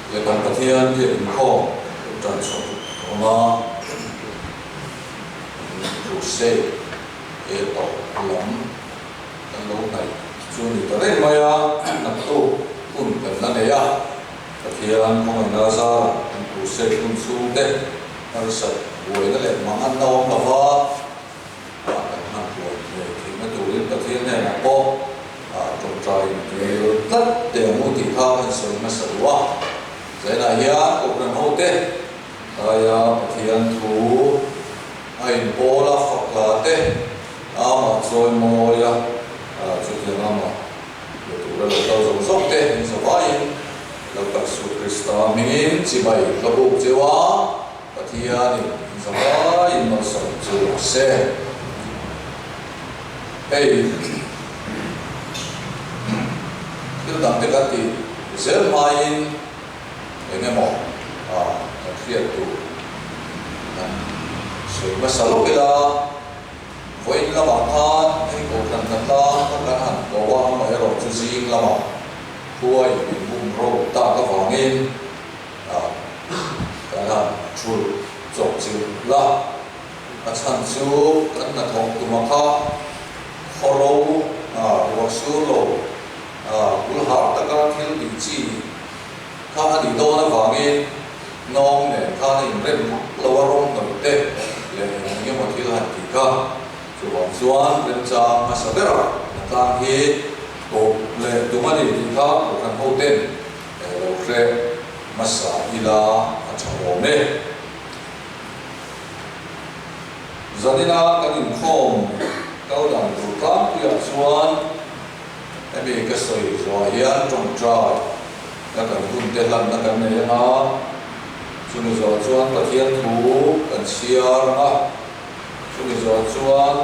Leh kan Pathian biak inkhawm kan tan chhuah tawh a, crusade he tawp lam kan lo hnaih chu a ni ta reng mai a, naktuk hun kan la nei a, Pathian khawngaihna zarah kan crusade hun chhungte harsat buaina leh manganna awm lova, ah kan hman huai ngei theihna turin Pathian hnenah pawh tawngtai dil tlat teh ang u tih kha kan sawi hmasa duh a. Zainah hian Kohhran hote laia Pathian thu a inpawl a, fakla te amah chawimawi a, chutiang amah be tura lo kal zawng zawng te in zavaiin lo kal suh Krista hmingin chibai ka buk cheu a. Pathianin zavaiin malsawm chu rawh se. Hei thil dang te kan tih zel hmain eng emaw kan hriat tur kan sawi hmasa lawk ila, vawiin lamah khan hei kohhran hna tlang kha kan han ko a, amaherawh chu zing lamah khuai min bum ro tak avangin, Kan han thul chawp chilh la, a chhan chu kan hnathawk tuma kha khawro ruah sur lo bul har taka thil tih chi kha a nih dawn avangin nawng nen khan a inrem hmak lo a, rawng hnawih te leh eng eng emaw thil han tih kha. Chuvang chuan remchang hmasa berah hnatlang hi tawp leh tum a ni tih kha Kohhran hoten Lo hre hmasa ila a tha awm e. Zanina kan inkhawm kal dan tur tlangpuiah chuan hemi ka sawi zuah hian tawngtai na kan hun te hlanna kan nei anga, chumi zawh chuan Pathian thu kan chhiar anga, chumi zawh chuan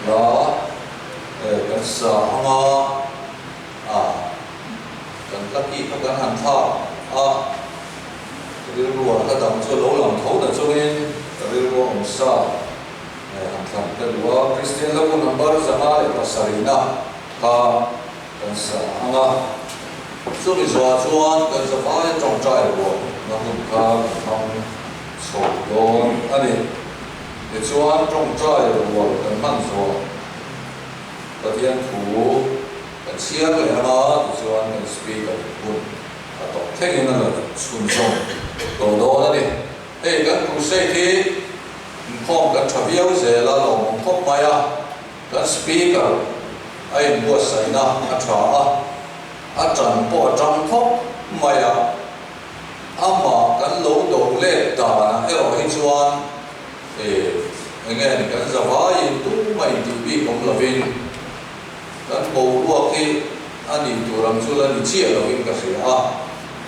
hla kan sa anga, A, kan hla ki kha kan han thlak a, rilruah hla dang chu a lo lang tho ta chungin ka rilrua awm sa han thlan ta duh a, Kristian hla bu number 507 kha kan sa ang a, chumi zuah chuan kan zavaia tawngtai ruah na hun kha kan hmang chho dawn a ni. Tichuan tawngtai rual kan hman zuah. Pathian thu kan chhiar leh ang a, tichuan kan speaker in hun a tawp thlengin a la chhunzawm tawh dawn a ni. Hei kan crusade hi inkhawm kan tha viau zel a, lawmawm khawp mai a, kan speaker a inbuatsaihna a tha a, a tan pawh a tang khawp mai a, amah kan lo do let danah erawh hi chuan E, enge ni kan zavaiin tumah intih bik awm lovin kan boruak hi a nih tur ang chu la ni chiah lovin ka hria a.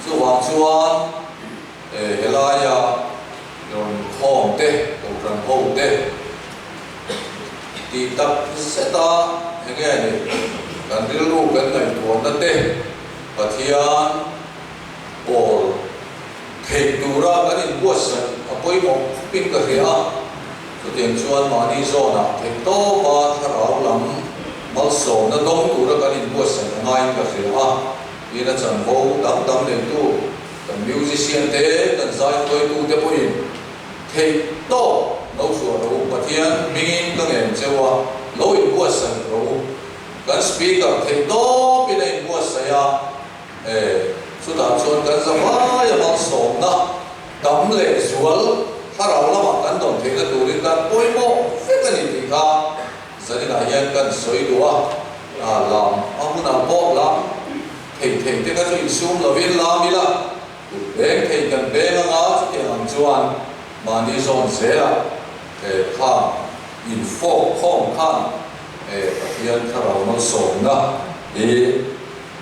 Chuvang chuan e, helaia rawn khawm te, kohhran ho te tih tak zeta enge ni kan rilru kan ngaihtuahna te Pathian pawl Theih tura kan inbuatsaih a pawimawh khawpin ka hria a, chutiang chuan mahni zawnah theih tawpa thlarau lam malsawmna dawng tura kan inbuatsaih a ngaiin ka hria a, tin a chanvo dang dang neitu kan musician te, kan zaihruaitu te pawhin theih tawp lo chhuah rawh u, Pathian hmingin ka ngen cheu a, lo inbuatsaih rawh u, kan speaker theih tawpin a inbuatsaih a. E, chutah chuan kan zavai a malsawmna tam leh zual thlarau lamah kan dawn theihna turin kan pawimawh vek a ni tih kha zaninah hian kan sawi duh a, a lam a hunah pawh lam thei thei te kha chu insum lovin lam ila, kut beng thei kan beng anga chutiang ang chuan mahni zawn zelah e kha infawk khawm khan e Pathian thlarau malsawmna hi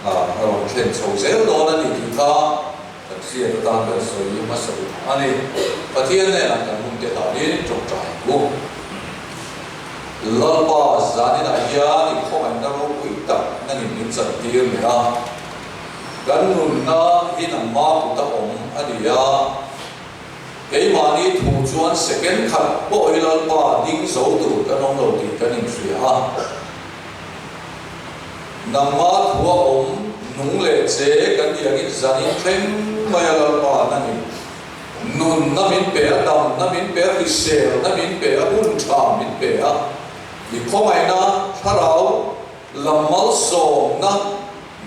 A rawn thlen chho zel dawn a ni tih kha kan hriat atan kan sawi hmasa duh a ni. Pathian hnenah kan hun te hlanin tawngtai ang u. Lalpa zaninah hian i khawngaihna ropui tak nangin min chantir leh a. Kan nunna hi nangma kuta awm a ni a. Keimahni thu chuan second khat pawh hi Lalpa ding zo tur kan awm lo tih kan inhria a. Nangma thua awm Nung leh che kan tih angin zanin thleng mai a Lalpa na ni. Nunna min pe a, damna min pe a, hriselna min pe a, hun tha min pe a. I khawngaihna thlarau lam malsawmna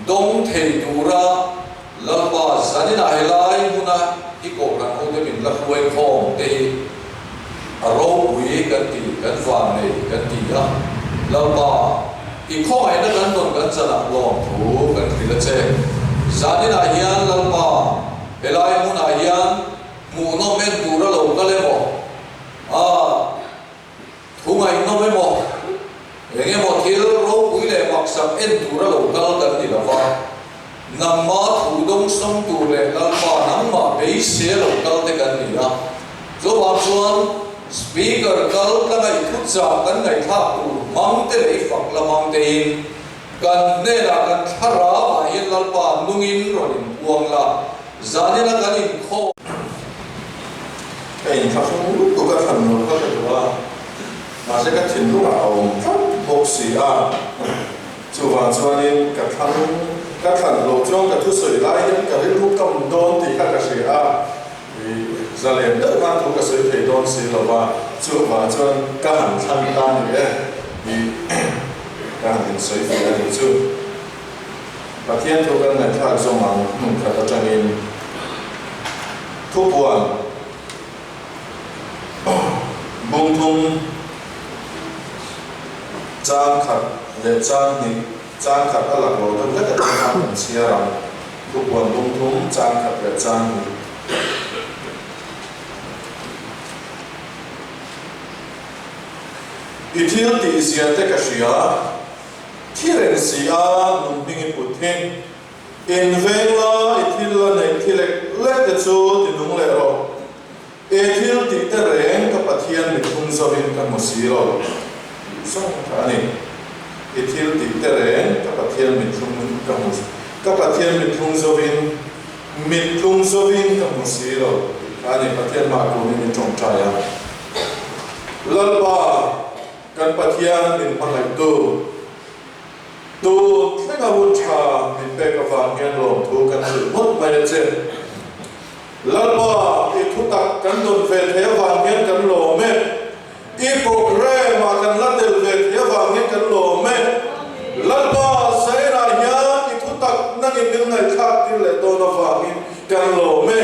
dawng thei tura Lalpa zaninah helai hmuna i kohhran hote min la hruai khawm te hi a ropui kan ti, kan vannei kan ti a. Lalpa, i khawngaihna kan dawn kan chanah lawmthu kan hrilh a che. Zaninah hian Lalpa, helai hmunah hian hmuhnawm en tur a lo kal emaw? A. Thu ngaihnawm emaw, eng emaw thil ropui leh maksak en tura lo kal kan ni lo va, nangma thu dawngsawng tur leh Lalpa nangmah beisei lo kal te kan ni a. Chuvang chuan Speaker kal tlanga i thuchah kan ngaihthlak tur hmang te leh i fak la hmang tein kan hnenah kan thlarau ah hian Lalpa nungin rawn inpuang la, Zanina kan inkhawm. Ka inthlahrung lutuk a thlan lo kha ka duh a, mahse ka thinlungah a awm tlat bawk si a. Chuvang chuanin ka thlang ka thlan loh chuan ka thusawi lai hian ka rilru kam dawn tih kha ka hria a, zalen deuh khan thu ka sawi thei dawn si lo va, chuvang chuan ka han thlan ta ni e tih ka han insawi ve a nih chu. Pathian thu kan ngaihthlak zawng ang hmun khat atangin thupuan bungthum chang khat leh chang hnih chang khat a lak lo deuh hlek atang khan kan chhiar ang thupuan bungthum chang khat leh chang hnih. I thil tih zia te ka hria. Thi reng si a, nun hming i put hi. In veng la, i thil la neih thi lek lek te chu ti nung leh rawh. E thil tih te reng ka Pathian mithlung zovin ka hmu si lo tih zawng kha a ni. I thil tih te reng ka Pathian mithlung ka hmu ka Pathian mithlung zovin mittlung zovin ka hmu si lo tih kha a ni. Pathian mah kunin i tawngtai a. Lalpa! Kan Pathian min hmangaihtu, tun thlenga hun tha min pek avang hian lawmthu kan hrilh ngawt mai a che. Lalpa, i thutak kan dawn ve thei avang hian kan lawm e. I programme ah kan la tel ve thei avang hian kan lawm e. Lalpa, Zairah hian i thutak nangin min ngaihthlak tir leh dawn avangin kan lawm e.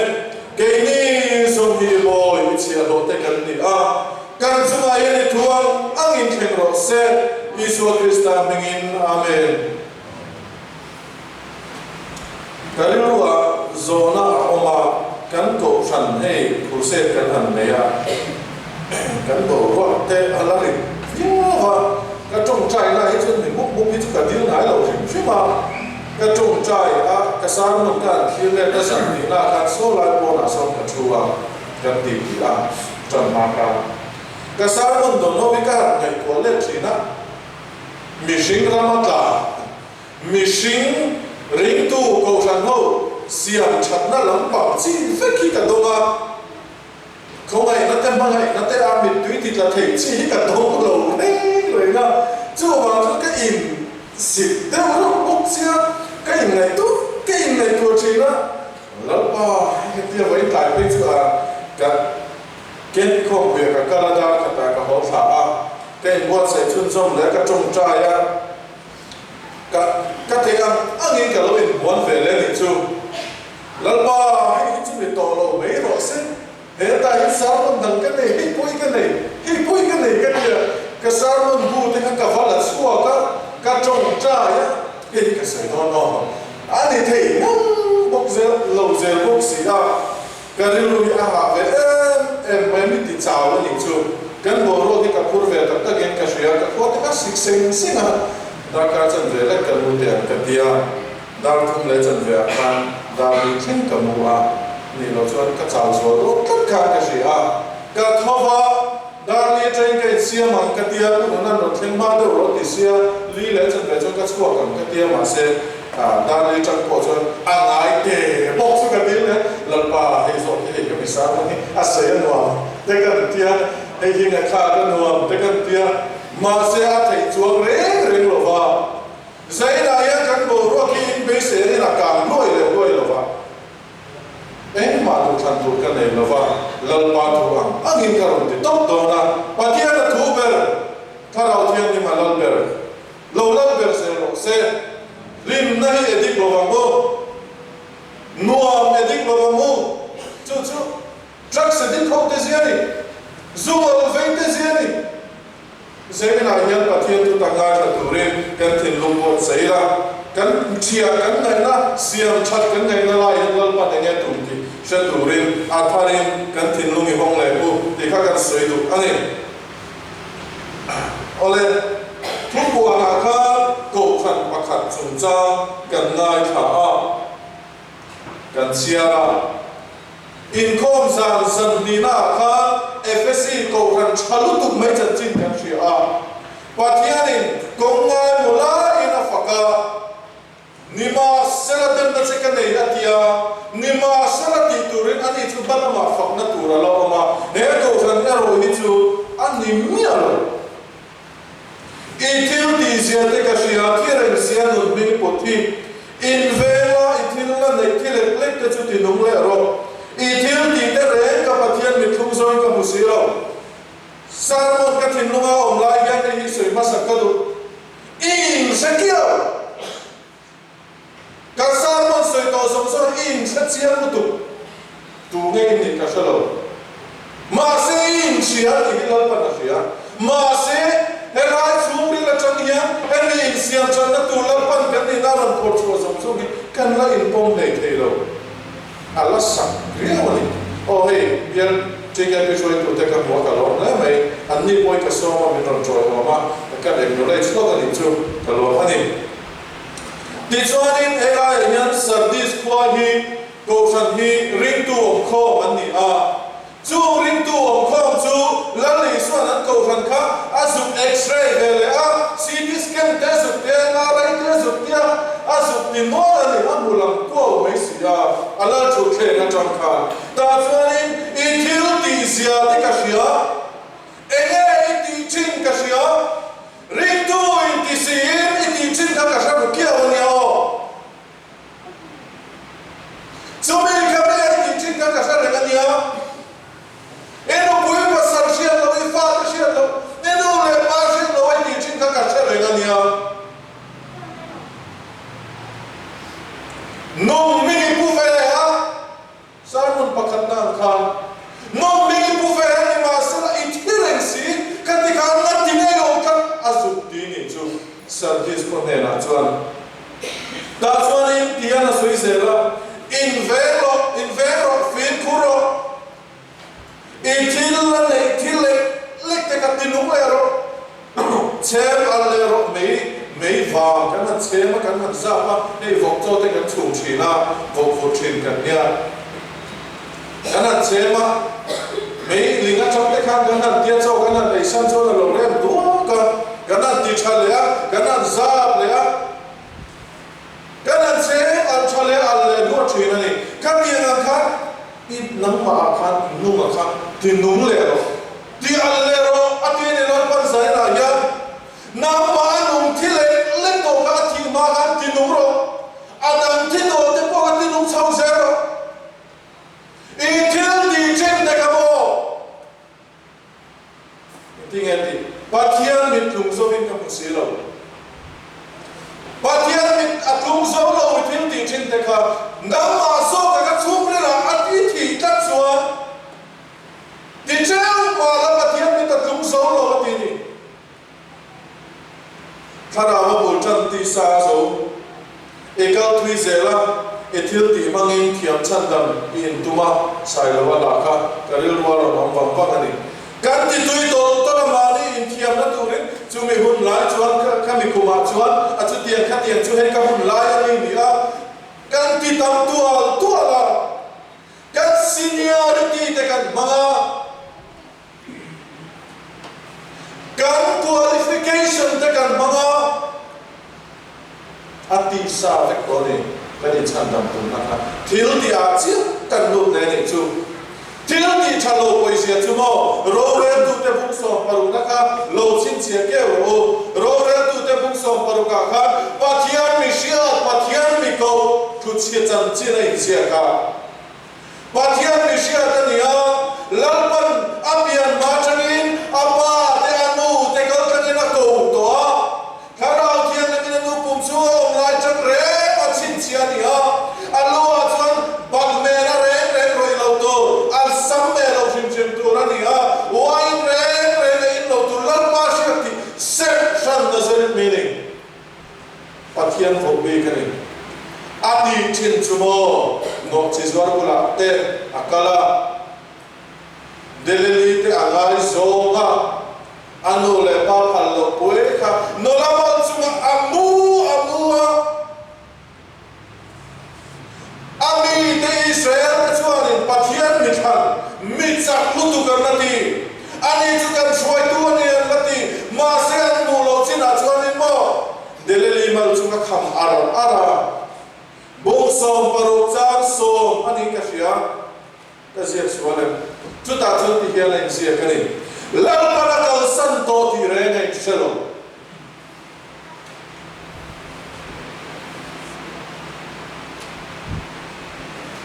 Keini zawng hi i bawi i chhiahhlawh te kan ni a. Kan chungah hian i thu ang angin thleng rawh se, Isua Krista hmingin, Amen. Ka rilruah zawhna a awm a, kan kohhran hei crusade kan han nei a, kan boruak te a la rit viau a, ka tawngtai lai hi chuan mi mup mup hi chu ka dil ngai lo hrim hrim a, ka tawngtai a, ka sermon ka han thlir let a zan tihna khan saw lai pawnah sawn ka thu a. Kan ti tih a tan hmak a. Ka sermon dawn ho hi ka han ngaihtuah let thin a, mihring rama tla, mihring ringtu kohhran ho siam thatna lampang chi vek hi ka dawng a, khawngaihna te hmangaihna te a mittui ti tla thei chi hi ka dawng lo reng reng a, chuvang chuan ka in sit deuh reuh bawk sia, ka inngaihtuah ka inngaihtuah thin a. Lalpa, hetia vawi tlai phei chu a ka ken khawm ve ka kal a dar khatah ka haw thla a, ka inbuatsaih chhunzawm leh ka tawngtai a, ka ka theih ang angin ka lo inbuan ve leh nih chu. Lalpa, hei hi chu ni tawh lo mai rawh se, hetah hian sermon dang ka nei, hei pawh hi ka nei, hei pawh hi ka nei ka tia, ka sermon bu te kha ka va la chhuak a, ka tawngtai a, hei hi ka sawi dawn aw. A ni thei ngang bawk zel lo zel bawk si a, ka rilru hi a hah ve em em mai mi ti chau a nih chu. Kan boruak hi ka phur ve tak takin ka hria, ka khua te kha sik seng seng a, darkar chanve lek ka mu teh ang ka ti a, dar thum leh chanve ah khan dar li thleng ka mu a, nih loh chuan ka chau zual dawn tlat khan ka hria a, ka tho va. Dar li atangin ka insiam ang ka tia, pu Nunan rawn thleng hma deuh rawh ti sia, li leh chan ve chuan ka chhuak ang ka tia mahse dar li atang pawh chuan a ngai te bawk chu ka ti le, Lalpa hei zawk hi hei ka mi sermon hi a sawi a nuam te kan tia, hei hi ngaihthlak a nuam te kan tia, mahse a theih chuang reng reng lova. Zainah hian kan boruak hi in bei. beisei angin a kang hluai leh hluai lo va, engmah duhthlan tur ka nei lo va, Lalpa thu ang angin ka rawn ti tawp dawn a, Pathian a thu ber, Thlarau Thianghlim a lal ber, lo lal ber zel rawh se. Hlimna hi edik lo vang u, nuam edik lo vang u, chu chu drugs addict ho te zia a ni, zu al vei te zia a ni. Zeinah hian Pathian chu tak ngaithla turin kan thinlung pawh chei la, kan thiah kan ngaihna, siam that kan ngaihna laiin Lalpan enge tum tih hre turin a tharin kan thinlung i hawng leh u tih kha kan sawi duh a ni. Awle, thupuanah khan kohhran pakhat chungchang kan ngaithla a, kan chhiar a. Inkhawm zan zan hnihnaah khan Efesi kohhran tha lutuk mai chanchin kan hria a. Pathianin kawng ngai maw laiin a fak a, Nimahsela demna che ka nei a ti a, nimahsela tih turin ani chu hma lamah fakna tur a la awm a, he kohhran erawh hi chu a ni miah lo. I thil tih zia te ka hria, thi reng sia nun hming put hi. In venga i thil la neih thi lek lek te chu ti nung leh rawh. I thil tih te reng ka Pathian mithlung zawin ka hmu si lo. Sermon ka thinlunga awm lai hian hei hi sawi hmasak ka duh. I inhre kiau. Ka sermon sawi tawh zawng zawng i inhre chiang lutuk. Tu nge i nih ka hre lo. Mahse i inhria tih hi Lalpan a hria. Mahse helai chhungril atang hian hemi insiam thatna tur Lalpan kan nihna a rawn phawrh chhuah zawng zawng hi kan la inpawm hlei thei lo. A la sak riau a ni. Aw hei, bial TKP hruaitute ka hmu a, ka lawm hle mai. Anni pawh hi ka sawm a, min rawn ṭawihawm a, ka acknowledge lawk a nih chu, ka lawm a ni. Tichuanin helaiah hian Sardis khua hi Kohhran hi ringtu awmkhawm an ni a. Chung ringtu awmkhawm chu Lal Isua'n an kohhran kha a zuk X-ray ve leh a, CT scan te zuk te, MRI te zuk tia a zuk ti nual a ni, a hmu lang kuau mai si a, a lal thutthleng atang khan. Tah chuanin i thil tih zia te ka hria, enge i tih thin ka hria, Ringtu inti siin i tih thin kha ka hre ru kiau a nia aw. Chumi kha mi a tih thin kha ka hre reng a nia. I nupui pasal hriat loh, i fate hriat loh, i nu leh pa hriat loh a i tih thin kha ka hre reng a nia. Nung hming i pu ve a. Sermon pakhatna ang khan nawm hming i pu ve a ni mahsela i thi reng si ka ti khan nga ti ngei awm kha a zuk ti nih chu Sardis khaw hnenah chuan tah chuanin ti hian a sawi zel a, Inveng rawh, inveng rawh, fimkhur rawh, I thil la neih thil lek lek te kha ti nung leh rawh, chhem al leh rawh mei mei vang kan han chhem a kan han zap a, hei vawk chaw te kan chhum thin a, vawk vur thin kan nia, kan han chhem a, mei ling atang te khan kan han tia chaw kan han ei san chuan a lo rem duak a, kan han ti tha leh a, kan han zap leh a. Kan han cheng al tha leh al leh duah thin a ni. Ka pian ang khan i nangmah ah khan nunga kha ti nung leh rawh, ti al leh rawh a ti a ni Lalpan Zainah hian nangmah a nung thi leh lek tawh kha a thih hma khan ti nung rawh, a dang thi tawh te pawh kha ti nung chho zel rawh. I thil tih thin te kha maw? Engtinge tih? Pathian mit tlung zawkin ka hmu si lo. Pathian mit a tlung zo lo i thil tih thin te kha nangmah zawka ka chhungril ah a ti thih tlat chuan ti cheu mah la Pathian mit a tlung zo lo a ti ni. Thlarau a bul tan tih sa a zo. I kal thui zel a, i thil tih hmangin thiam chhandam i intum a, Sailo a lah kha ka rilru a rawn awm vang vang a ni. Kan ti tui tawlh tawlh a mahni inthiamna turin chumi hun lai chuan khami kumah chuan a chutiang khatiang chu hei ka hun lai a ni ni a, kan ti tam tual tual a, kan seniority te kan hmang a. Kan qualification te kan hmang a, a tisa vek tawh a ni. Kan inchhandam tumna kha thil tih ah chiah kan lut leh a nih chu. Thil tih tha lo pawizia chu maw roreltute bung 16na kha lo chhinchhiah keu rawh u. Roreltute. Korinthute bung sawmparukah khan Pathian mi hriat, Pathian mi koh thuchhia chanchin a inziak a. Pathian mi hriat a ni a, Lalpan a pian hma atangin a pa te a nu te kal tlangin a ko tawh a, Thlarau Thianghlimin a nu pum chu a awm lai chang reng a chhinchhiah a ni a, a lu ah chuan bak hmel a reng reng rawih lo tur, a sam hmel lo hrim hrim tur a ni a, wine reng reng a in lo tur Lalpa hriat tih serh hran Nazareth meaning. Pathian vawk bik a ni. A tih thin chu maw nawhchi zuar bulah te a kal a, Delili te a ngai zawng a, a nu leh pa phal loh pui kha nula mal chungah a mu a mu a. A mite Israel te chuanin Pathian mi thlan, mi chak lutuk an la ti. Ani chu kan hruaitu a ni an la ti. Mahse an hmuh loh chinah chuanin maw Delili mal chu ka kham ar ar a, bung 16 chang sawm a niin ka hria. Ka ziak sual em? Chutah chuan ti hian a inziak a ni. Lalpan a kalsan tawh tih reng a inhre lo.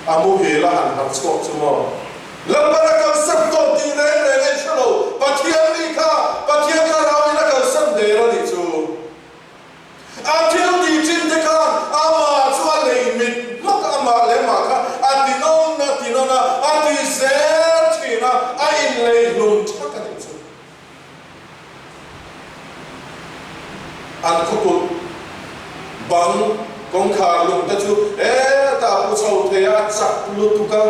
A muhil a han harh chhuak chu maw? Lalpan a kalsan tawh tih reng reng a inhre lo. Pathian mi kha Pathian thlarauin a kalsan der a nih chu. A thil tih chin te khan amah chu a lei mit hmak a, amah leh amah kha a ti nawn a ti nawn a, a ti zel thin a, a inlei hlum thak a nih chu. An khawkut bang kawngkhar lung te chu hetah a pu chho thei a, a chak lutuk a,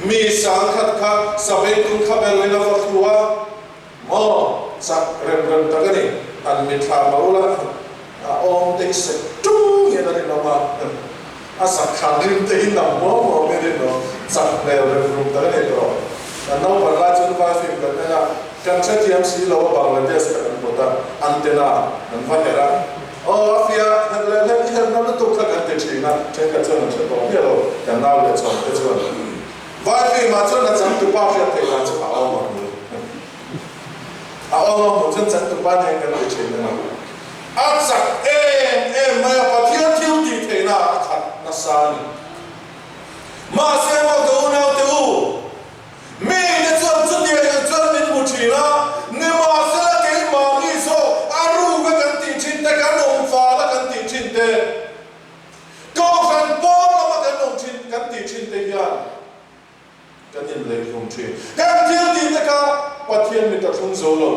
mi sangkhat kha sabengtung kha beruin a va thlu a, Maw? Chak rem rem tak a ni. An mitthla mah ula, a awm te hi sek tung hian a rinawm a, a sak khan rim te hi nam muau muau mai a rinawm. Chak hmel rem rum tak a ni tawh. Kan naupang lai chuan vai film kan en a, kan hrethiam si lo a Bangladesh kha kan pawt a, antenna kan va herh a, aw a fiah herh leh hlek i herhna lutuk kha kan ti thin a, thenkhat chuan an hre tawh miah lo, kan nau leh chhawm te chuan. Vai film ah chuan a changtupa hriat theih dan chu a awm a hmu. A awm a hmuh chuan changtupa nen kan ti thin a ni. A chak em em mai a, Pathian thil tih theihna ah a khat nasa a ni. Mahse maw ka unaute u, mite chuan chutiang ang chuan min hmu thin a, nimahsela keimahni zawk a ruk a kan tih thin te, kan awm fal a kan tih thin te, Kohhran pawn lama kan awm thin kan tih thin te hian kan inleihhlum thin. Kan thil tih te kha Pathian mit a thlung zo lo.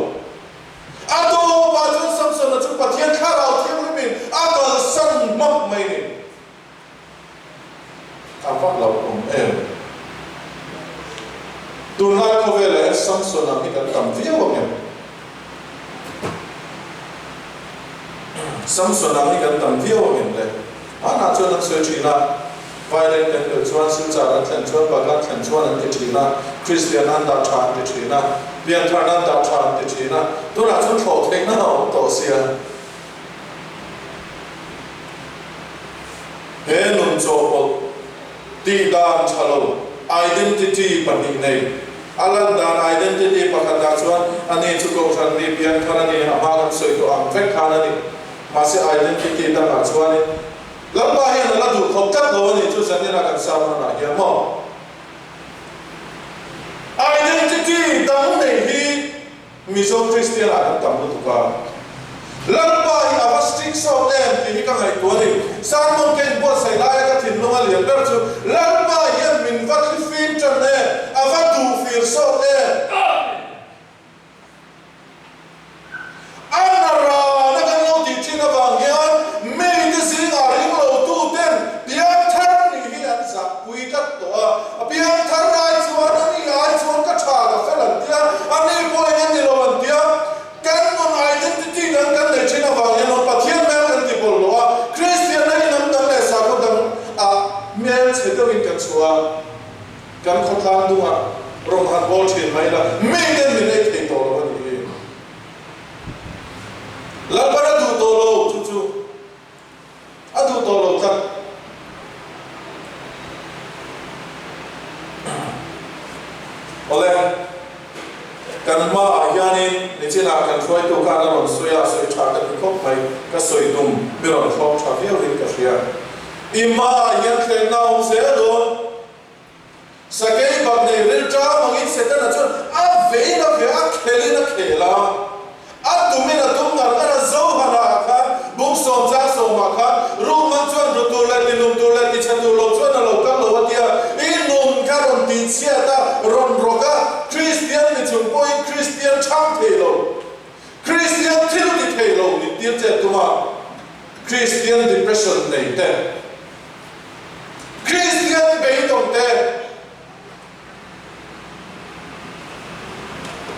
A tawpah chuan Samsona chu Pathian thlarau thianghlimin a kalsan hmak mai ni. A va hlauhawm em? Tunlai khawvelah hian Samsona hi kan tam viau ang em? Samson-a hi kan tam viau ang em le? Hmanah chuan an sawi thin a, Violent kan kal chuan, Silchar an thlen chuan, Bagan thlen chuan an ti thin a, Kristian an dah tha an ti thin a, Piantharna an dah tha an ti thin a, tunah chuan thlawh theihna a awm tawh sia. He nun chawhpawlh tih dan tha lo, identity pahnih nei. A lan dan identity pakhatah chuan ani chu Kohhran mi pianthar a ni, a hma kan sawi tawh ang vek khan a ni. Mahse identity dangah chuanin Lalpa hian a la duh khawp tlat lo a ni chu zanina kan sermon ah hian maw? Identity dang nei hi Mizo Kristian ah kan tam lutuk a, Lalpa hi a va strict sawt em tih hi ka ngaihtuah a ni. Sermon ka inbuatsaih laia ka thinlung a lian ber chu Lalpa hian min va thli fim tan em, a va duh fir sawt em. A narana kan lo tih thin avang hian mite zingah ring lo tu ten piangthar nih hi an zahpui tlat tawh a. A piangthar ai chuan a ni ai chuan ka tha ka fel an tia, a ni pawhin a ni lo an tia. Kan nun identity dang kan nei thin avang hian aw Pathian hmel kan ti bawlh lo a, Kristian na inam dang leh sakhaw dang ah hmel chhe deuhin kan chhuah a. Kan khawtlang dungah rawn han bawl thin mai la, miten min ei thei tawh lo a nih hi. Lalpan a duh tawh lo chu chu a duh tawh lo tlat. Awle, kan hmaah hian. hianin nichinah kan hruaitu khan a rawn sawi a, sawi tha ka ti khawp mai, ka sawi tum mi rawn thlawp tha viauin ka hria. I hmaah hian thlenna a awm zel dawn. Sakei bak nei rilṭam angin Setana chuan a vein a ve a, khelin a khel a. A tumin a tum ngar ngar a, Zohana-ah khan buk sawm chang sawmah khan Ruhman chuan ru tur leh tinum tur leh tichhe tur lo chuan a lo kal lo a tia, i nun kha rawn tihchhiat a, rawn rawk a, Kristian mi chung pawhin Kristian chhang thei lo, Kristian thil ti thei lo nih tir che a tum a, Kristian depression nei te. Kristian beidawng te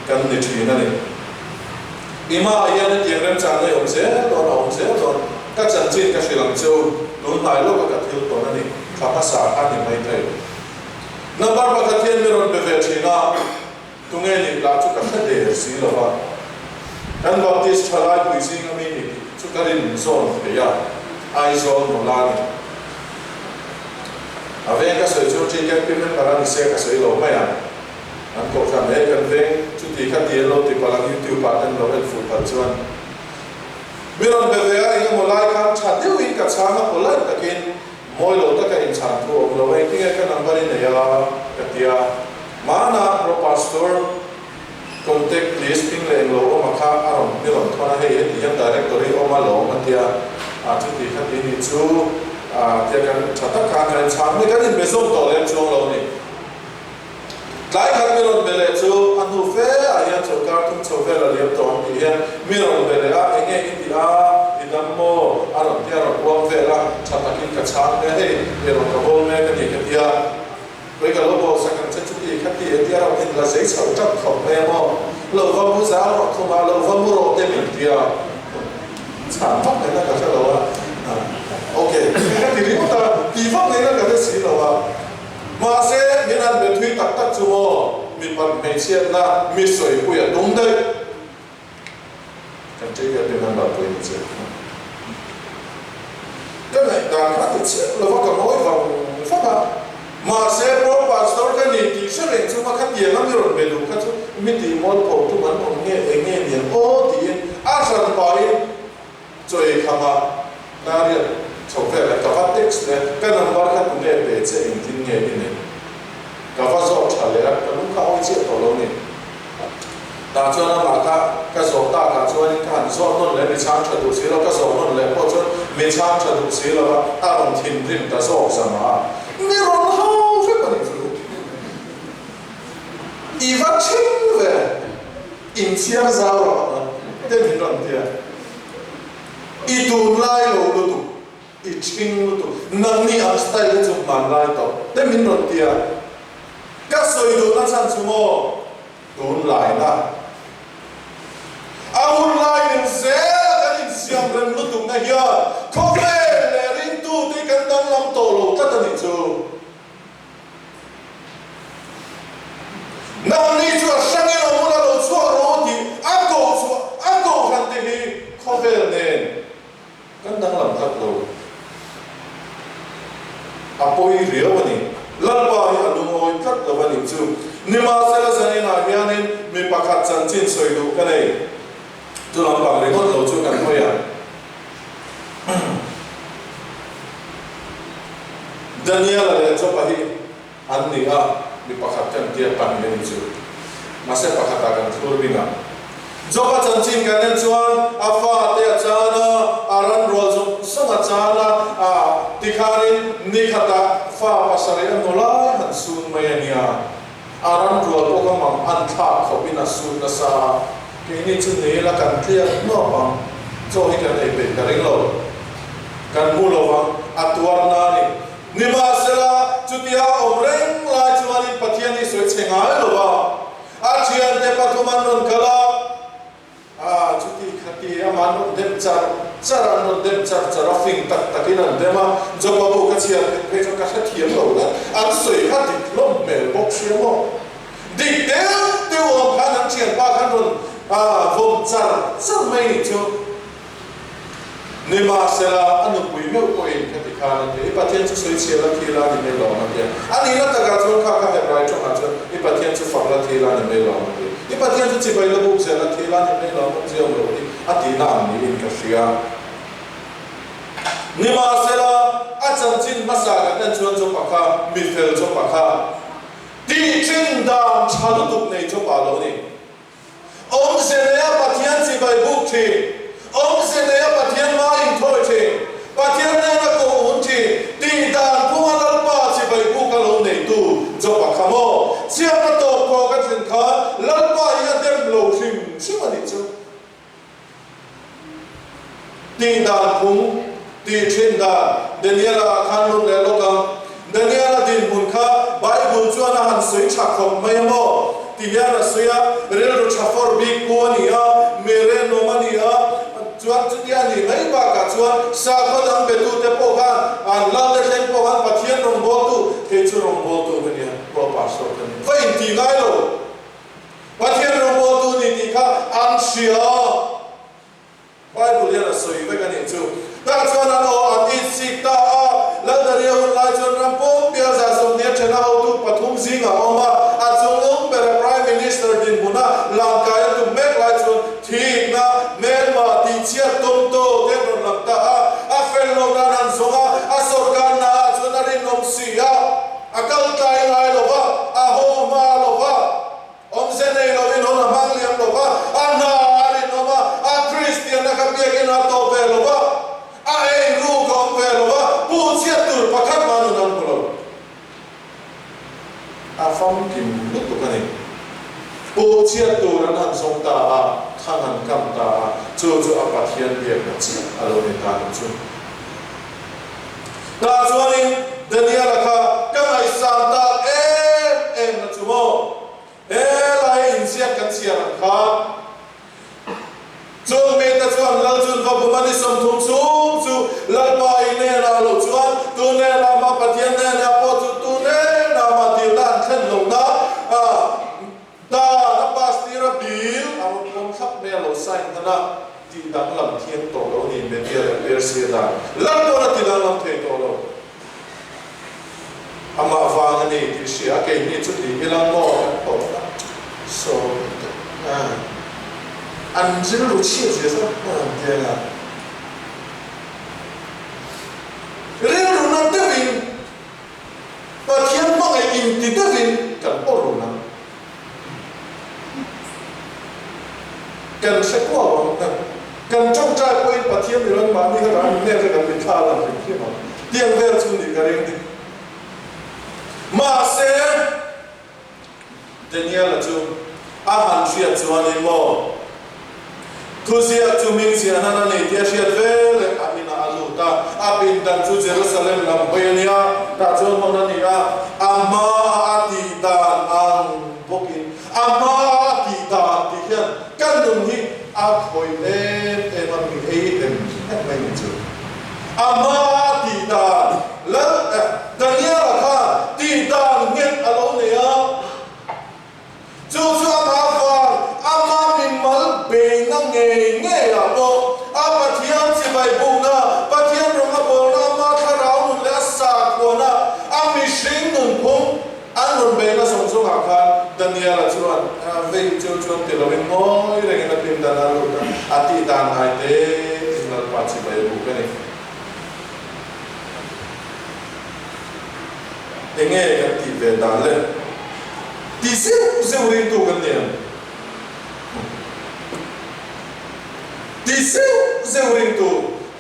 kan ni thin a ni. Ima ah hian hetiang remchang hi a awm zel dawn, a awm zel dawn. Ka chanchin ka hrilh ang che u, tun hnai lawka ka thil tawn a ni, thla hmasa kha ni mai thei. Number pakhat hian mi rawn be ve thin a, tunge nih lah chu ka hre der si lo va. Kan Baptist thalai pui zinga mi ni tih chu ka rin zawn thei a, Aizawl nula a ni. A veng ka sawi chu TKP member a ni se ka sawi lo mai ang. An kohhran he kan veng chuti kha ti an lo ti palh ang YouTube ah ten lo en fuh palh chuan. Mi rawn be ve a engemaw lai khan tha deuhin ka chhang a polite takin mawi lo taka inchhan thu awm lo engtinge ka number i nei a ka ti a. Hmana Pro Pastor contact list hming leh englo awm a kha a rawn mi rawn thawn a, hei heti hian directory awm a lawm a tia, a chuti kha ti nih chu a tia kan tha tak khan kan inchhang mai, kan inbe zawm tawh lem chuang lo a ni. Tlai khat mi rawn be leh chu a hnu fe ah hian chawlhkar thum chho vel a liam tawh ang tih hian mi rawn be leh a, enge i tih a, i dam maw? a rawn tia rawn uang vel a, tha takin ka chhang hle, hei ei rawn ka bawl mek a ni ka tia. Kei ka lo bawl sak ang che chuti kha ti a tia ram in la zei chho tap khawp mai a maw? Lo va mu zal rawh khumah lo va mu rawh te min tia chhan vak ngaihna ka hre lo a ok ka ti ringawt a ti vak ngaihna ka hre si lo a mahse min han be thui tak tak chu maw mipat hmeichhiatna mi sawipui a tum daih. Kan ṭei hian member pawh in che kha. Ka ngaihdan kha a ti chiah lova ka ngawi vang vang a. Mahse Pro Pastor ka ni tih hre reng chunga khatiang a mi rawn be duh kha chu mi tih mualpho tum an awm nge eng nge niang aw tiin a hran pahin chaw ei kham a Darian chho vel a ka va text leh ka number kha tunge pe che engtin nge i neih ka va zawt tha leh a ka lung kha a awi chiah tawh lo ni. Tah chuan amah kha ka zawh takah chuanin ka han zawh nawn leh mi chhang tha duh si lo, ka zawh nawn leh pawh chuan mi chhang tha duh si lo va, a rawn thinrim ta zawk zam a, mi rawn hau vek a nih chu. I va ṭhing ve, inchhiar zau rawh ang te min rawn ti a, i tunlai lo lutuk, i ṭhing lutuk, nangni ang style hi chu hmanlai tawh te min rawn ti a. Ka sawi duhna chhan chu maw tunlaina a hun lai min zel kan insiam rem lutukna hian khawvel leh ringtute hi kan danglam tawh lo tlat a nih chu. Nangni chu a hrangin awm ula lo chhuak rawh u tih a koh chhuah a kohhran te hi khawvel nen Kan danglam tlat lo. A pawi riau a ni. Lalpa hi a lungawi tlat lo a nih chu. Nimahsela zaninah hianin mi pakhat chanchin sawi duh ka nei. Chu lampang ringawt lo chu kan hawi ang. Daniela leh Joba hi an ni a, mi pakhat kan tia pahnih a nih chu. Mahse pakhatah kan thlur bing ang. Job-a chanchin kan en chuan a fate a chan a, a ran rual zawng zawng a chan a, a tikhanin ni khatah fa pasarih a hnu lai han sun mai a nia. A ran rual pawh ka mang an thlak khawpin a sun nasa a, keini chu ni ila kan tliak nuap ang, chaw hi kan ei peih ka ring lo. Kan mu lo vang, a tuar na a ni. Nimahsela, chutia a awm reng lai chuanin Pathian hi sawi chhe ngai lo va, a thiante pathum an rawn kal a, a chuti khati amah an rawn dem char char a, an rawn dem char char a, fing tak takin an dem a, Joba bu ka chhiar theih phei chuan ka hrethiam lo la, an sawi kha dik hlawm hmel bawk sia maw? Dik deuh deuh awm khan an thianpa khan rawn vawm char char mai nih chu. Nimahsela, a nupui meuh pawhin ka ti khan a ti, I Pathian chu sawi chhiar la thi la ni mai lo ang a ti a. A nihna takah chuan kha kha Hebrai tawngah chuan I Pathian chu fak la thi la ni mai lo ang a ti. I Pathian chu. chibai la buk zel a thil a ni mai lo, awm ziau lo hi a tihna ang niin ka hria. Nimahsela, a chanchin hmasa kan en chuan Jopa kha mi fel Jopa kha tih thin dan tha lutuk nei Jopa lo ni. Awmze neia Pathian chibai buk thin, awmze neia Pathian hma inthawi thin, Pathian hnena koh un thin tih dan phunga Lalpa chibai buk a lo neitu Jopa kha maw? Chhiatna tawp khawk a thlen khan Lalpa hi a dem lo hrim hrim a nih chu. Tih dan phung, tih thin dan, Daniela ah khan lut leh lawk ang. Daniela dinhmun kha Bible chuan a han sawi tha khawp mai a maw? Ti hian a sawi a, rilru tha fawr bik pu a ni a, mi renawm a ni a, chuan chutia a nih mai bakah chuan sakhaw dang betute pawh khan an lalte thleng pawh khan Pathian rawngbawltu, kei chu rawngbawltu ka nia, Pro Pastor ka ni, va inti ngai lo. Pathian rawngbawltu ni tih kha an hria. Bible hian a sawi vek a nih chu. Tah chuan an aw an itsik ta a, Laldaria hun lai chuan ram pum bial 120 a then a hotu pathum zingah a awm a, a chunglung bera Prime Minister dinhmuna langkai a tum mek lai chuan thikna, hmelma, tihchhiat tum tu te an rawn lang ta a, a fel lo nan an zawng a, a sawrkar naah chuan a rinawm si a. A kal tlai ngai lo va, a haw hma lo va, awmze nei lovin hawn a hmang liam lo va, a hna a rinawm a, a Kristianna kha biakin a tawp ve lo va, a ei ruk a awm ve lo va, pu chhiat tur pakhat mah nun an hmu lo. A famkim lutuk a ni. Pu chhiat tur an han zawng ta a, thang an kam ta a, chu chu a Pathian biakna chiah a lo ni ta ang chu. Tah chuanin Daniela kha ka ngaihsan tak em em na chu maw? Helai inziak kan chhiar ang kha. Chung mite chuan Lal chun va bum a ni 30 chhung chu Lalpa i hnenah lo chuan tu hnenah mah Pathian hnenah pawh chu tu hnenah mah dilna an thlen lohna a Dan a pass tir a bill a rawn pawm thlap mai a lo sign hman a, tih danglam thiang tawh lo ni Media leh Persia dan lan pawn a ti danglam thei tawh lo. Amah vang a ni tih hria a keini chu ti ila maw kan pawm a sawi tak a an rilru chhiat zia zawk pawh an tiang a rilru na deuhin Pathian hmangaih inti deuhin kan awrh run ang. Kan hre kuau ang. Kan tawngtai pawhin Pathian mi rawn mahni kha ran hmel kha kan mitthla a lang hrim hrim ang. Tiang vel chu nih ka ring ni. Mahse, Daniela chu a han hriat chuanin maw, Thuziak chu hming ziah nan a nei tih a hriat veleh a inah a lut a, a pindan chu Jerusalem lam hawi a nia, tah chuan hawn a ni a, a hmaa a tih dan ang bawkin, a hmaa a tih dan tih hian ka nun hi a khawih em em a, mi ei em em mai ni chu. A hmaa a tih dan, Lal Daniela khan tih dan nghet a lo nei a. Chu chu amah vang, ama mimal beihna ngei ngeiah pawh a Pathian chibai bukna, Pathian rawng a bawlna, ama thlarau nun leh a sakhuana, a mihring nunphung an rawn beihna zawng zawngah khan Daniela chuan vei chu chuan ti loin ngawi rengin a pindan a lut a, a tih dan ngai tein Lalpa chibai a buk a ni. Enge kan tih ve dan le? Ti zeuh zeuh ringtu kan ni ang. Ti zeuh zeuh ringtu,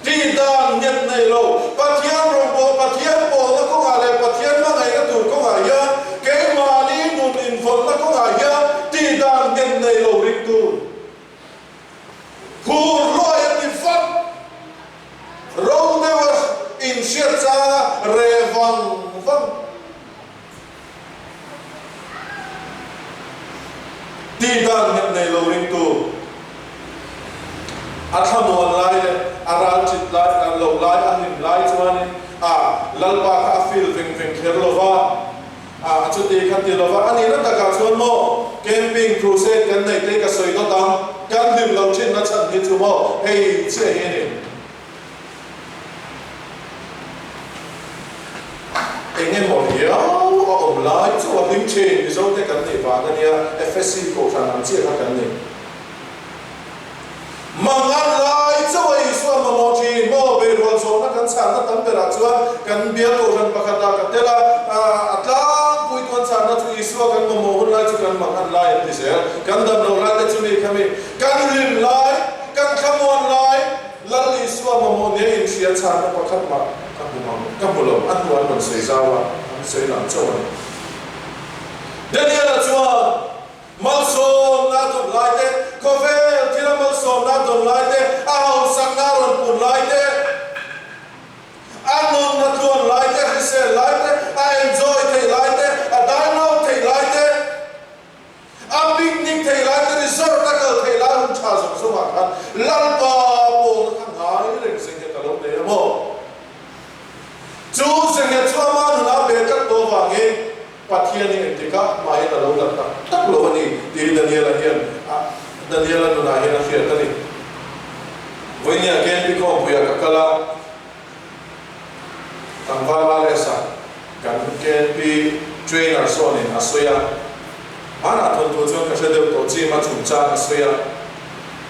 tih dan nghet nei lo, Pathian rawngbâwl, Pathian pawlna kawngah leh Pathian hmangaihna tur kawngah hian, keimahni nun invawnna kawngah hian tih dan nghet nei lo ringtu. Phur luai a ti fat. Ro deuha inhriat changa reh vang vang. Tih dan nghet nei lo ringtu a thlamuan lai leh a ral chit lai, a lo lai, a hlim lai chuanin a Lalpa kha a feel veng veng kher lo va. A chuti kha ti lova, a nihna takah chuan maw camping crusade kan neih te ka sawi dawt ang, kan hlim lo thin na chhan hi chu maw hei chiah hi a ni. Eng emaw riau a awm lo. Lawm lai chu a hlim thin, Mizo te kan nih vang a nia, FSC kohhran ang chiah kha kan ni. Mangan lai chauh a Isua mamawh thin maw? Beirual zawhna kan chhanna tam berah chuan kan bial kohhran pakhatah ka tel a, a tlangpui tuan chhanna chu Isua kan mamawh hun lai chu kan mangan lai an ti zel. Kan dam loh lai te chu mi kha mi, kan hlim lai, kan thlamuan lai, Lal Isua mamawh nia inhria chhanna pakhat mah ka hmu ang, ka hmu lo, a hnu an rawn sawi zau a, an sawi lang chauh a ni. Daniel-a chuan malsawmna a dawn lai te, khawvel thila malsawmna a dawn lai te, a hausakna a rawn pun lai te, a nunna tluan lai te, a hrisel lai te, a enjoy theih lai te, a dine out theih lai te, A picnic thei lai te resort a kal thei lai hun tha zawng zawng ah khan Lalpa pawlna kha ngai reng zenghet a lo nei a maw? Chu zenghet chu ama nunah ve tlat tawh avangin Pathian hi engtikah mahin a lo la tak tak lo a ni tih Daniela hian a Daniela nunah hian a hriat a ni. Vawinia KNP khawmpuiah ka kal a. Tlangval Lalesa, kan KNP trainer sawnin a sawi a, hmanah thawnthu chuan ka hre deuh tawh Jim-a chungchang a sawi a.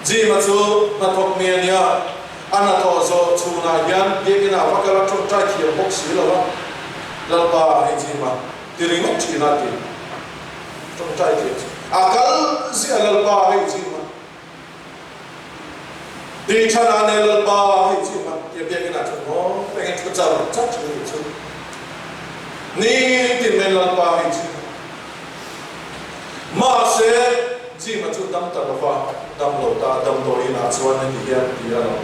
Jim-a chu hnathawk mi a nia, a hnathawh zawh chhunah hian biakinah va kal a tawngtai thiam bawk si lo a, Lalpa hei Jim-a ti ringawt thin a ti. Tawngtai thiam si a kal ziah Lalpa hei Jim-a. Ti than a ne Lalpa hei chu hman tia biakinn ah chuan maw engin thu char char thin a nih chu. Nitin mai Lalpa hei chu mahse Jim-a chu dam ta lova dam lo ta damdawiin ah chuan heti hian ti a lo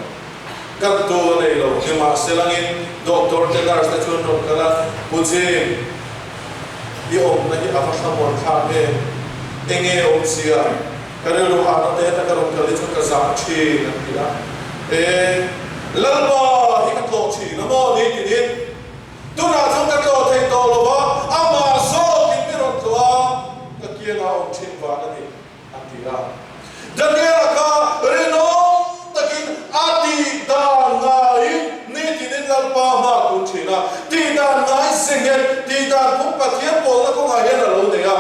kan tu a nei lo nimahselangin doctor te nurse te chuan rawn kal a Pu Jim i awmna hi a va thlamuan thlak em enge awmzia Ka rilru hahna te heta ka rawn kal hi chuan ka zah thin an ti a. E, Lalpa hi ka tlawh thin a maw ni tinin tunah chuan ka tlawh thei tawh lo va, amah zawkin mi rawn tlawh a, ka kiangah a awm thin vang a ni an ti a. Daniela kha rinawm takin a tih dan ngaiin nitinin Lalpa hma a kun thin a, tih dan ngai zenghet, tih dan phung Pathian pawlna kawngah hian a lo nei a.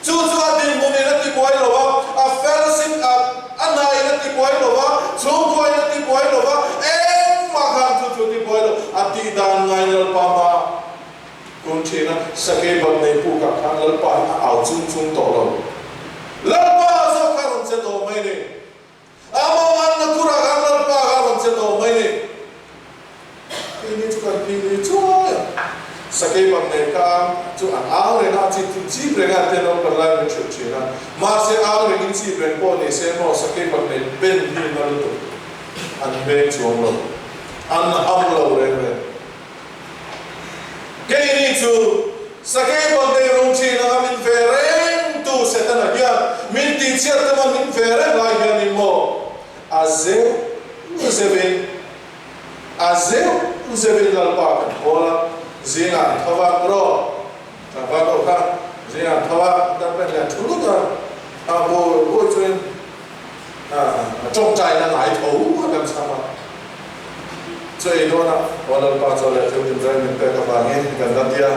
Chu chu a dinhmunin a tibuai lo a, a fellowship a a hnain a tibuai lo a, chhungkuain a tibuai lo a, engmah khan chu chu a tibuai lo. A tih dan ngai Lalpa hma kun thin a, sakei bat nei pukah khan Lalpa hi a au chung chung tawh lo. Lalpa zawk kha rawn che tawh mai ni. A mawmanna kurah khan Lalpa kha rawn che tawh mai ni. Keini chu kan phih lui chuai a, sakei bang nei ka chu an au reng a, a chip chu chip reng a, tian naupan lai min hrilh thin a. Mahse au rengin chip reng pawh ni se maw sakei bang nei pen hi na lutuk an veng chuang lo, an ham lo reng reng. Keini chu sakei bang nei rum thin anga min ve reng tu Setana hian min tihchhiat tuma min ve reng lai hianin maw a zeuh zeuhin A zeuh zeuhin Lalpa kan hawl a, zingah an tho a, Bro, tlangval ho kha zingah an tho a, darpen leh an thu lut a, a bur bur chuin a tawngtaina ngai tho a kan chham a. Chu ei dawn a, Aw Lalpa chaw leh thil tinreng min pek avangin kan la tia,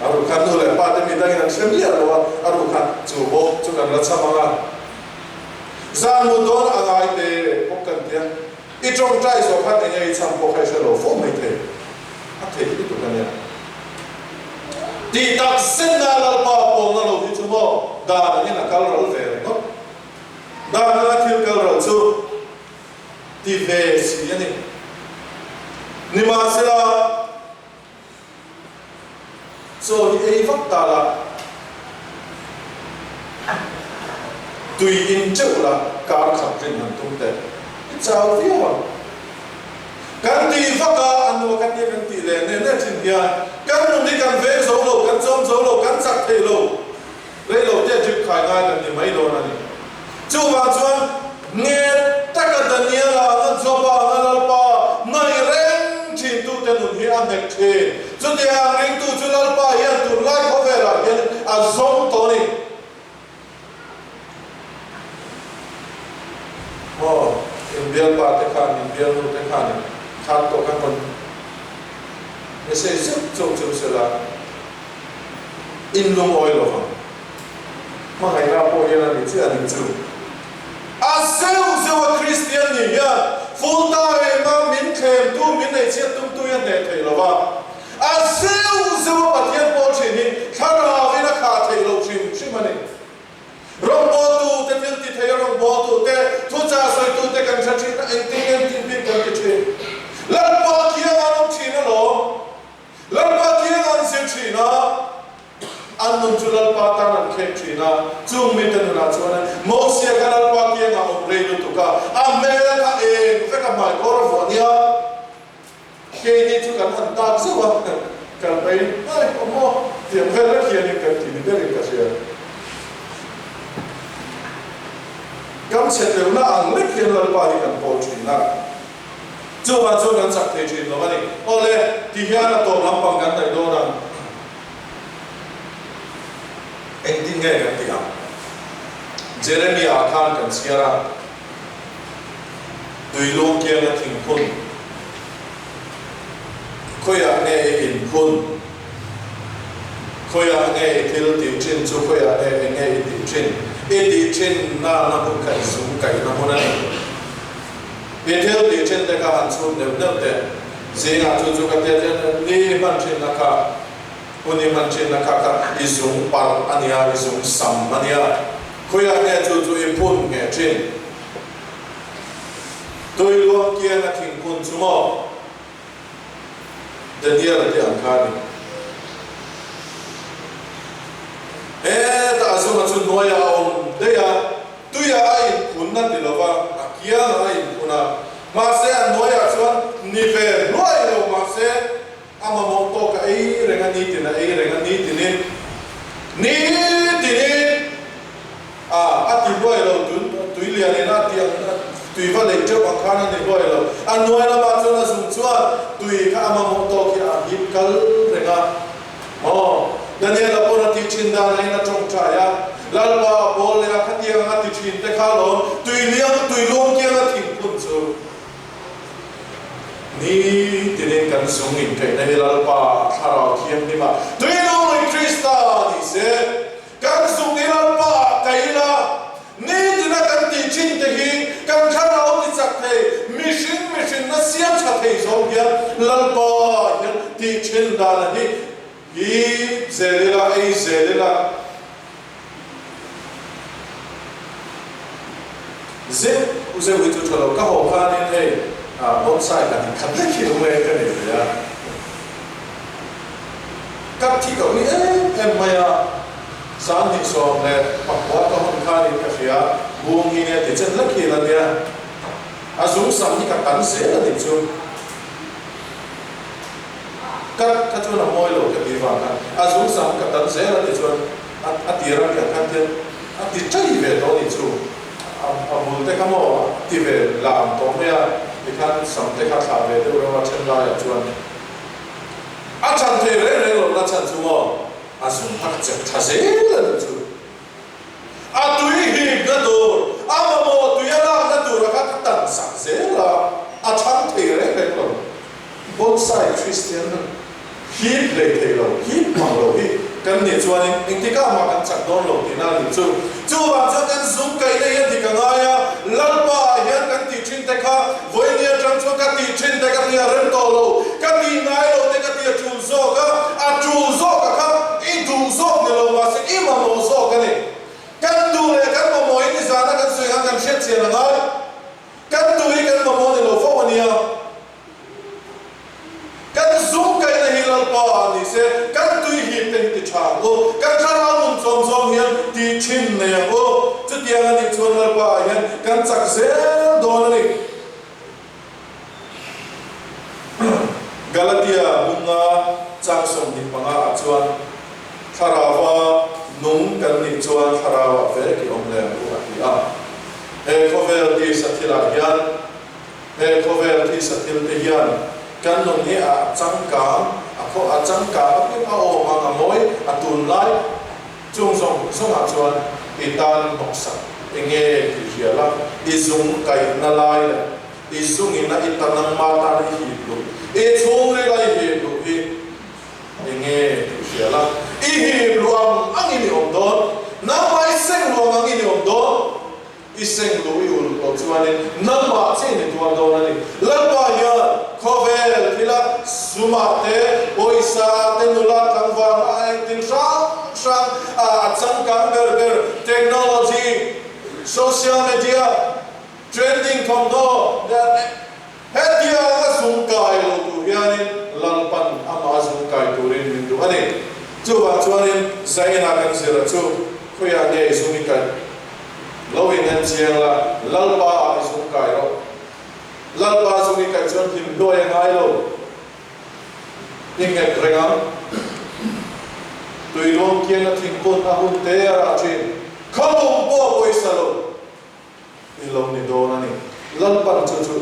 a ruh khan nu leh pa te mi dangin an hre miah lo a, a ruh khan chu bawk chu kan la chham ang a, zan mu dawn a ngai te bawk kan tia. I tawngtai zawh khan enge i chham pawh kha i hre lo fo mai thei. A thei lutuk a nia. Tih tak zenna Lalpa pawlna lo hi chu maw dan angin a kal ral ve ringawt. Dan anga thil kal ral chu ti ve si a ni. Nimahsela. Chaw hi ei vak ta la, tui in teuh la, kar khat rin han tum teh. I chau viau ang. Kan tih vak a, a nua kan nia kan tih leh neh neh thin hian kan nun hi kan veng zo lo, kan chawm zo lo, kan chak thei lo. Rei lo te drip khai ngai kan ni mai dawn a ni. Chuvang chuan nget taka Daniela anga Joba anga Lalpa ngaih reng thintute nun hi a nghet thin. Chutiang ang ringtu chu Lalpa hian tunlai khawvelah hian a zawng tawh a ni. Maw, inbialpa te khan, inbialnu te khan khat tawh khan rawn message zeuh chauh cheu sela. In lungawi lo vang. Hmangaihna pawh hian a ni chiah a nih chu. A zeuh zeuh a Kristian nih hian full time a min thlemtu, min eichhiat tumtu hi a hneh theih lo va. A zeuh zeuh a Pathian pawh thin hi thlarauin a khah theih loh hrim hrim a ni. Rawngbawltu te thil ti thei a rawngbawltu te, thuchah sawitu te kan hre thin a, engtin nge an tih bik kan ti thin. Lalpa khiang an awm thin alawm. Lalpa khiang an zir thin a, an nun chu Lalpa tan an khek thin a, chung mite nunah chuan an Mosia kha Lalpa kiangah awm rei lutuk a, a hmel kha eng vek a hmaikawr a vuah nia. Keini chu kan han tak zeuh a, kal mai mai awm aw tiang vel vek hianin kan ti ni berin ka hria. Kam chhe tleuhna ang lek hian Lalpa hi kan pawl thin a, chuvang chuan kan chak thei thin lo a ni. Awle, ti hian a tawp lampang kan hnaih dawn ang. Engtin nge kan tih ang? Jeremia-ah khan kan chhiar a. Tuilung kianga thingphun, Khawiah nge i inphun? Khawiah nge i thil tih thin chu khawiah nge eng nge i tih thin? I tih thin nana hmun kha i zung kaihna hmun a ni. I thil tih thin te kha han chhut neuh neuh teh. Zingah chu chu ka tia chian ni i hman thinna kha, hun i hman thinna kha kha i zung parh a nia, i zung sam a nia. Khawiah nge chu chu i phun ngheh thin? Tuiluang kianga thingphun chu maw? Daniel te ang kha a ni. Hetah a zunga chu hnuaiah a awm daih a, tuiah a inphun a ti lova, a kiangah a inphun a. Mahse a hnuaiah chuan ni ve hluai lo mahse A mamawh tawk a ei reng a, nitin a ei reng a, nitinin, nitinin a a ti hluai lo, tun tui lianin a ti ang, tui va lei teuh ang khan a ni hluai lo. A hnuai lamah chuan a zung chuan tui kha a mamawh tawk hi a hip kal reng a. Maw? Daniela pawn a tih thin dan aiin a tawngtai a, Lalpa a pawl leh a khatiang a ti thin te kha lawm, tui liang, tui lung kianga thingphun chu. Ni tinin kan zung inkaihna hi Lalpa Thlarau Thianghlimah tuinungin Krista ni se, kan zung hi Lalpa ah kaih ila, ni tina kan tih thin te hi kan Thlarau ti chak thei, mihring mihrinna siam tha thei zawng hian Lalpa hian tih thin dan hi hip zel ila, ei zel ila. Zeuh zeuh hi chu tha lo. Ka haw khanin hei bonsai ka ti khat lek hi awm e ka nei ve a. Ka thi ka ui em em mai a, 2019 ka hun khanin ka hria, bung hi nia ti chen lek hi la nia. A zung sam hi ka tan zel a nih chu. Kat kha chuan a mawi lo ka ti vang khan a zung sam ka tan zel a ti chuan a tir a piah khan tian a ti chai ve tawh a nih chu a bul te kha maw a ti ve lam tawh mai a tikhan sam te kha thlah ve deuh reuh a then laiah chuan a chan thei reng reng lo na chhan chu maw a zung kha ka chep tha zel a nih chu. A tui hipna tur, a mamawh tui a lakna tura kha ka tan sak zel a, a chhang thei reng reng lo. Bonsai Kristian hip hlei thei lo, hip mang lo hi kan nih chuanin engtikah mah kan chak dawn lo tihna a nih chu. Chuvang chuan kan zung kaihna hian dik a ngai a, Lalpa ah hian kan tih thin te kha vawiin atang chuan ka tih thin te ka ti a rem tawh lo, ka tih ngai lo te ka ti a tul zawk a, a tul zawk a kha i duh zawk ni lo mahse i mamawh zawk a ni. Kan duh leh kan mamawh hi nizana kan sawi khan kan hriat chian a ngai. Kan duh hi kan mamawh ni lo fo a nia. Kan zung kaihna hi Lalpa ah ni se, kan tui hip te hi ti tha ang u, kan thlarau nun chawm zawng hian tih thin nei ang u. Chutiang a nih chuan Lalpa ah hian kan chak zel dawn a ni. Galatia bunga chang 25 ah chuan Thlarauva nung kan nih chuan Thlarauah vek i awm leh ang u a ti a. He khawvel tisa thilah hian He khawvel thisa thil te hian kan nun hi a changkang, a khaw a changkang apiang a awm ang a mawi, a tunlai chung zawng zawngah chuan i tan hnawksak enge tih hria la, i zung kaihna lai leh i zungina i ta nangma tan i hip luh, i chhungrila i hip luh hi enge tih hria la. I hip luh ang angin i awm dawn. Nangmah i seng luh ang angin i awm dawn. I seng luh i uluk loh chuanin nangmah chiah i tuar dawn a ni. Lalpa hian khawvel thila sumah te, pawisa ah te, nula tlangval ah engtin hrang hrang a changkang ber ber technology, social media, trending thawmhnaw hetiang a zung kai lo tur hianin Lalpan amah a zung kai turin min duh a ni. Chuvang chuanin Zaina kan zira chu khawiah nge i zung i kaih? Lo in en chiang la, Lalpa ah i zung kai rawh. Lalpa zung i kaih chuan hlim hluai a ngai lo. I nghet reng ang. Tui luang kiang a thingkun a hun te a rah thin. Khalung pawh a pawisa lo. I lo ni dawn a ni. Lalpan chu chu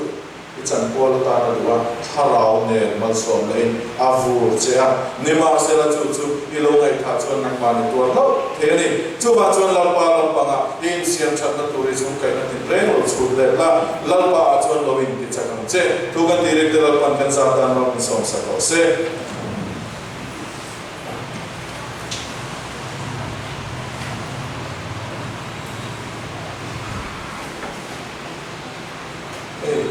i chankual atan a duh a, thlarau nen malsawm lahin a vur che a, nimahsela chu chu i lo ngaihthah chuan nangmah ni tuar hlauh thei a ni. Chuvang chuan Lalpa lampangah i insiam thatna tur i chhungkaihna tinreng lo chhut let la, Lalpa ah chuan lo inti chak ang che. Thu kan tih rik te Lalpan kan zat tan ram min sawmsak rawh se. Hei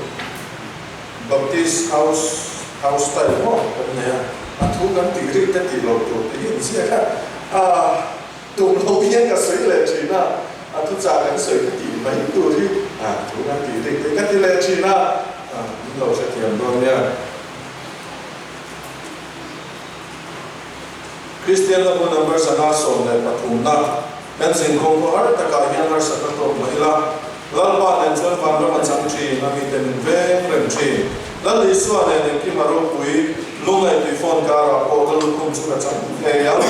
Baptist house house style maw kan nei a, a thu kan tih rik te tih loh tur tih hi inziak a, ah tum lo hian ka sawi leh thin a, a thu chah kan sawi ka tih mai tur hi ah thu kan tih rik te ka ti leh thin a, ah min lo hrethiam dawn nia. Kristian lamah number 113 na kan zingkhawm khaw har takah hian harsatna tawk mah ila, Lalpa nen chuan vanram a chang thin, a mite min veng reng thin. Lal Isua nen engkim a ropui, lungngaih tui phone karah pawh ka lukhum chu ka chang ngei ang.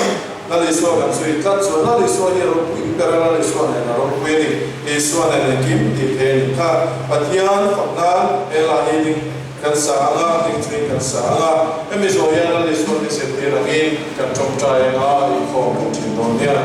Lal Isua kan zui tlat chuan Lal Isua hi a ropui ber a, Lal Isua nen a ropui a ni. Isua nen engkim tih thei a nih kha. Pathian fak nan he hla hi ding Kan sa ang a, hmingchhuin kan sa ang a, hemi zawh hian Lal Isua min zirtir angin kan tawngtai anga inkhawm kan thin dawn nia.